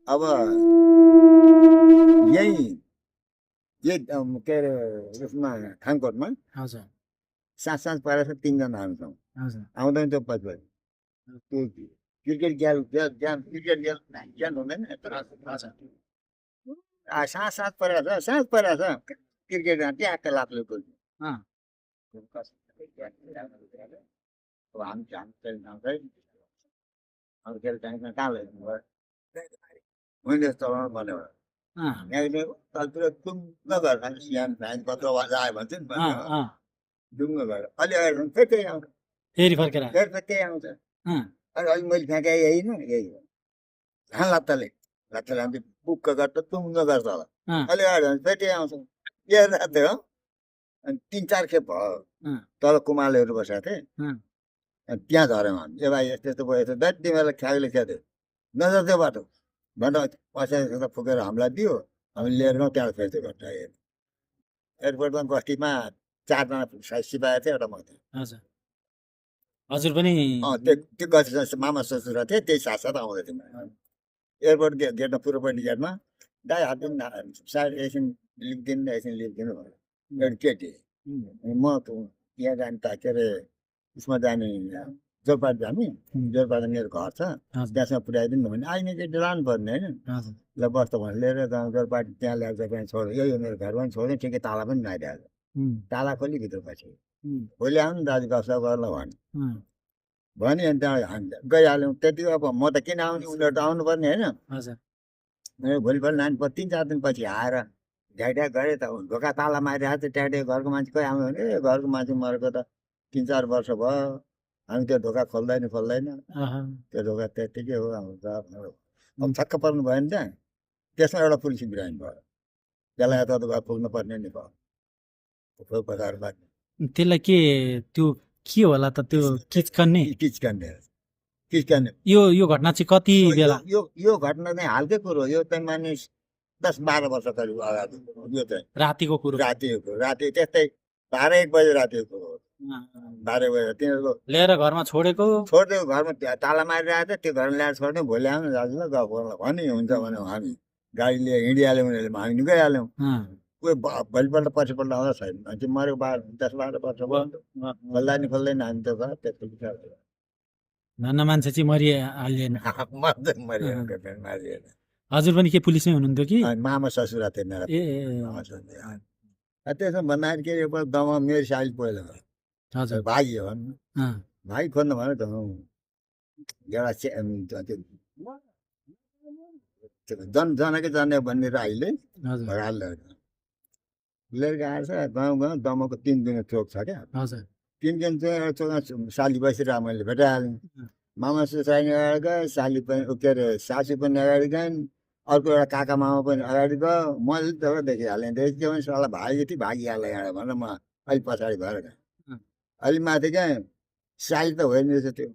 अब यही के अरे उसमा खानकोटमा हजुर साँझ परेर 3 जना आउँछौँ। हजुर आउँदैन त्यो पछि त्यो क्रिकेट क्रिकेट ज्ञान हुँदैन हजुर साँझ परेको छ क्रिकेट ट्याक्क लाग्यो कुल्ची अँ अब हामी आउँदै अब खेल टाइममा कहाँ लैजाउनु भयो मैले चलाउनु पर्ने भयो अँ यहाँनिर तलतिर डुङ्ग गरेर खान्छ यहाँ फाइन पत्र आयो भने चाहिँ अँ भन्ने अँ डुङ्ग गरेर अलि अगाडि भने फेरि त्यही आउँछ फेरि फर्केर आयो। फेरि त्यही आउँछ अँ अनि अहिले मैले फ्याँके यही न यही हो धान लत्ताले हामी बुक्क गर्दा टुङ्ग गर्छ होला अँ अलि अगाडि भने फेरि त्यही आउँछ यो रात हो अनि 3-4 खेप भयो अँ तल कुमालेहरू बसेको थिएँ अँ अनि त्यहाँ झऱ्यौँ हामी ए भाइ यस्तो यस्तो भयो यस्तो दैट तिमीहरूलाई ख्यागले खेद्यो नजर त्यो बाटो भनेर पैसा फुकेर हामीलाई दियो हामी लिएर गयौँ त्यहाँ फेरि त्यो घटना हेर्नु एयरपोर्टमा बस्तीमा 4 जना सिपाही थियो एउटा म थिएँ हजुर हजुर पनि त्यो गति मामा ससुरा थिएँ त्यही साथसाथ आउँदै थिएँ एयरपोर्ट गेटमा पूर्वपट्टि गेटमा दाइ हात सायद एकछिन लिफ्ट दिनु भयो एउटा केटी अनि म यहाँ जाने त के अरे उसमा जाने जोरपाट जाने जोरपाट मेरो घर छ त्यहाँसम्म पुर्याइदिनु भने आइने केटी लानुपर्ने होइन हजुर ल बस्छ भने लिएर जोरपाट त्यहाँ ल्याएर जोरपाट छोड्यो यही मेरो घर पनि छोड्यो ठिकै ताला पनि लगाइदिएको ताला खोली भित्र पछि भोलि आउनु दाजु गफ गर्न भने अनि त्यहाँ हामी गइहाल्यौँ त्यति अब म त किन आउने उनीहरू त आउनुपर्ने होइन हजुर भोलिपल्ट नानी 3-4 दिनपछि आएर ढ्याढ्या गरे त ढोका ताला मारिरहेको थियो ट्याटे घरको मान्छे कोही आउनु भने ए घरको मान्छे मरेको त 3-4 वर्ष भयो हामी त्यो ढोका खोल्दैन त्यो ढोका त्यत्तिकै हो अब छक्क पर्नु भयो नि त्यहाँ त्यसमा एउटा पुलिस बिरामी भयो त्यसलाई यता गएर पुग्नु पर्ने नि भयो पकाएर त्यसलाई के त्यो के होला त त्यो किचकन्ने किचकन्ने यो घटना चाहिँ कति बेला यो घटना चाहिँ हालकै कुरो हो यो चाहिँ माने 10-12 वर्ष करिब अगाडि यो चाहिँ रातिको कुरो राति त्यस्तै 12-1 बजे रातिको कुरो हो 12 बजे तिनीहरूको लिएर घरमा छोडेको छोडिदियो घरमा ताला मारिरहेको थियो त्यो घरमा ल्याएर छोडिदियो भोलि आउनु दाजु ल गफ गर्नु भने हुन्छ भने हामी गाडी लिएर हिँडिहाल्यौँ उनीहरूले हामी गइहाल्यौँ कोही भोलिपल्ट पछिपल्ट आउँदा छैन त्यो मरेको 10-12 वर्ष भयो खोल्दैन हामी त्यो घर त्यस्तो विचार धन्न मान्छे चाहिँ मरिहालिएन मारिएन हजुर पनि के पुलिसमै हुनुहुन्थ्यो कि मामा ससुरा थिएन ए त्यसमा भन्दाखेरि के अरे गाउँमा मेरो साइल पहिलो हजुर भाइ हो भाइ खोज्नु भयो त एउटा जनकै जने भन्ने राईले लिएर गएर छ गाउँ दमको 3 दिन चोक छ क्या 3 दिन चाहिँ एउटा चोकमा साली बसिरहेको मैले भेटाइहालेँ मामा सुसाइने अगाडि गएँ साली पनि के अरे सासू पनि अगाडि गइन् अर्को एउटा काका मामा पनि अगाडि गयो मैले त देखिहालेँ के भने साला भागी भागिहाल्यो यहाँ भनेर म अलिक पछाडि भएर गएँ अलि माथि गएँ साली त होइन रहेछ त्यो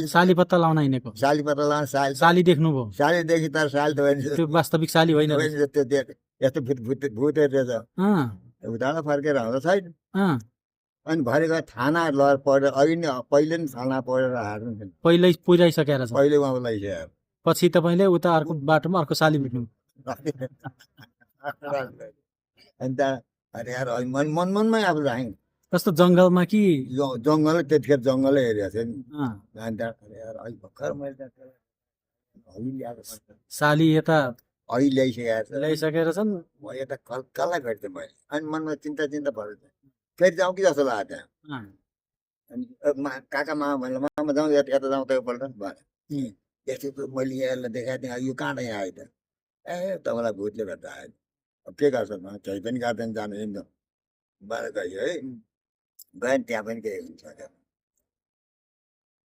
साली पत्ता लाउन हिँडेको साली पत्ता लाउन साली देख्नुभयो साली देखि तर साली त होइन त्यो वास्तविक साली होइन त्यो यस्तो भुतेर रहेछ उता फर्केर आउँदा छैन अनि भरे गएर थाना लर पढेर अघि नै पहिले नि थाना पढेर हार्नु थिएन पहिल्यै पुर्याइसकेर छ पहिले उहाँ लगाइसक्यो पछि तपाईँले उता अर्को बाटोमा अर्को साली भेट्नु अनि त अरे यार मनमै अब राखेँ कस्तो जङ्गलमा कि जङ्गलै त्यतिखेर जङ्गलै एरिया थियो नि अनि त यार अहिले भर्खर मैले साली यता अहिले ल्याइसकेर छन् म यता कसलाई भेट्थेँ मैले अनि मनमा चिन्ता भएर फेरि जाउँ कि जस्तो लाग्यो त्यहाँ अनि काका मामा भन्नु मामा जाउँ यता जाउँ त एकपल्ट भने यस्तो मैले यसलाई देखाएको थिएँ यो कहाँ यहाँ आयो त ए तपाईँलाई भूतले भेट्दा आयो अब के गर्छ केही पनि गर्दैन जानु हिँड्नु भएर गयो है गयो नि त्यहाँ पनि केही हुन्छ क्या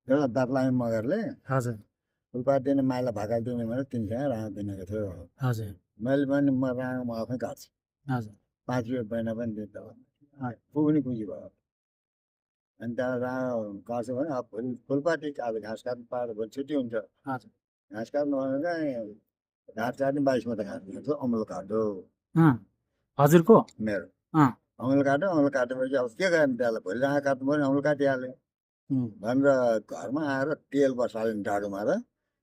एउटा दार्लामे मगरले हजुर फुलपातिदिने माइला भाकाइदिने भनेर 300 राँगो दिनेको थियो हजुर मैले पनि म राँगो म आफै काट्छु हजुर 5 रुपियाँ महिना पनि दिन्छ पुग्ने पुँजी भयो अनि त्यहाँ राँगो काट्छु भने अब भोलि फुलपाती अब घाँस काट्नु पाएर भोलि छुट्टी हुन्छ घाँस काट्नु भनेर घाँस काट्ने 22 त घाँस काट्छु अमल काट्यो हजुरको मेरो अमल काटेपछि अब के गर्ने त्यसलाई भोलि राँगो काट्नु पर्ने अमल काटिहाल्यो भनेर घरमा आएर तेल बसाल्यो डाडुमा र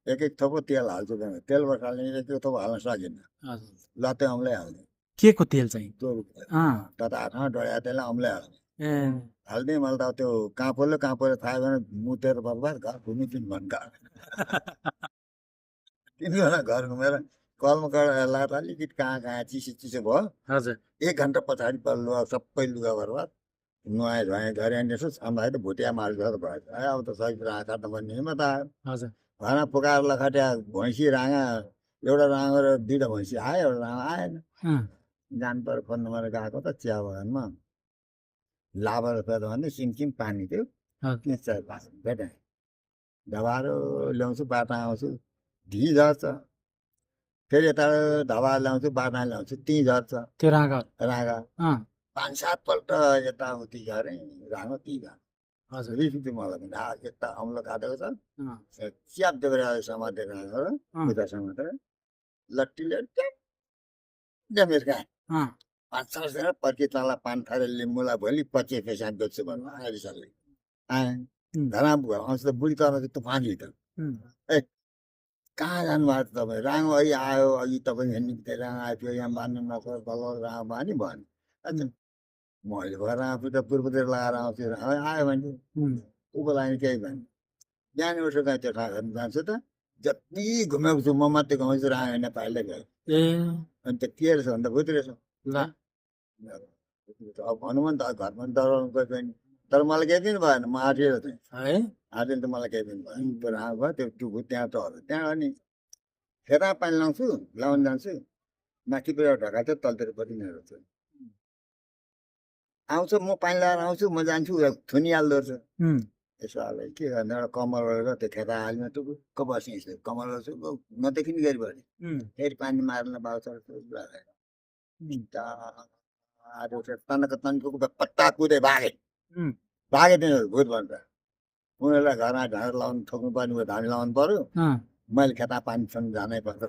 एक एक थोपो तेल हाल्छु त्यहाँ तेल बसाल्ने एक एक थोपो हाल्न सकिन्न हजुर लत्ते अम्लै हाल्ने के को तेल चाहिँ त्यो अँ तता हातमा डढाए त्यसलाई अम्लै हाल्ने ए हाल्ने मैले त त्यो काँपोले थाहा भएन मुतेर बर्बाद घर घुमिदिनु भन्का तिनजना घर घुमेर कलमा लगाएर अलिकति कहाँ चिसो चिसो भयो हजुर 1 घन्टा पछाडि लुगा सबै लुगा बर्बाद नुहाए धुवाएँ गरेँ अनि यसो छाम्दाखेरि त भुटिया मार्छ त भयो अब त सही आँखा त भन्ने हिम्मत आयो हजुर घरमा पुकाएर लखट्या भैँसी राँगा एउटा राँगो र 2टा भैँसी आयो एउटा राँगो आएन अँ जानु पर्यो फोन नम्बर गएको त चिया बगानमा लाभा रुपियाँ भने सिमसिम पानी थियो हजुर त्यहाँ भेटेँ धबारो ल्याउँछु बाटा आउँछु ढी झर्छ फेरि यता धबा ल्याउँछु बाटा ल्याउँछु त्यहीँ झर्छ त्यो राँगा राँगा अँ 5-7 पल्ट यताउति गरेँ राँगो त्यहीँ गयो हजुर रिस उठ्यो मलाई पनि यता अम्लो काटेको छ अँ च्याप देखेर समातेर राँगो र अँ खुट्टा समातेर लट्टीले ट्याप कहाँ अँ 5-6 दिन पर्खी तल पान खाएर लिम्बुलाई भोलि 25 पैसा बेच्छु भन्नु आयो रिसाले आएँ घरमा आउँछ त बुढी तर्नु चाहिँ तुफान त ए कहाँ जानुभएको त तपाईँ राँगो अघि आयो अघि तपाईँ हेर्ने राँगो आइपुग्यो यहाँ बाँध्नु नसक्यो कलर राँगो बानी भन्यो अच्छा मैले घर आफू त पूर्वतिर लगाएर आउँछु आयो भने ऊको लागि केही भन्यो बिहान उठेर कहाँ त्यो खाएर जान्छु त जति घुमेको छु म मात्रै घुमेको छु राँगो नेपालले गयो ए अनि त के रहेछ भन्दा बुझ्दो रहेछ ल अब भनौँ भने त घरमा डराउनु कोही पनि तर मलाई केही पनि भएन म आँटेर थिएँ है आँटेर त मलाई केही पनि भएन त्यो राँगो भयो त्यो टुकु त्यहाँ चढ्यो त्यहाँ अनि खेतमा पानी लाउँछु लाउनु जान्छु माथिबाट ढका थियो तलतिरपट्टि मेरो थियो आउँछ म पानी लगाएर आउँछु म जान्छु थुनिहाल्दो रहेछ यसो हाल्दै के गर्नु एउटा कमल गरेर त्यो खेता हाल्ने टुक्क बस्ने यसो कमल गर्छु नदेखिने गरी भयो फेरि पानी मार्न बाउँछ आज तनक तन्को पत्ता कुदे भागे तिनीहरू भूत भन्छ उनीहरूलाई घरमा ढाँड लाउनु ठोक्नु पर्ने भयो धामी लाउनु पर्यो मैले खेता पानीसँग जानै पर्छ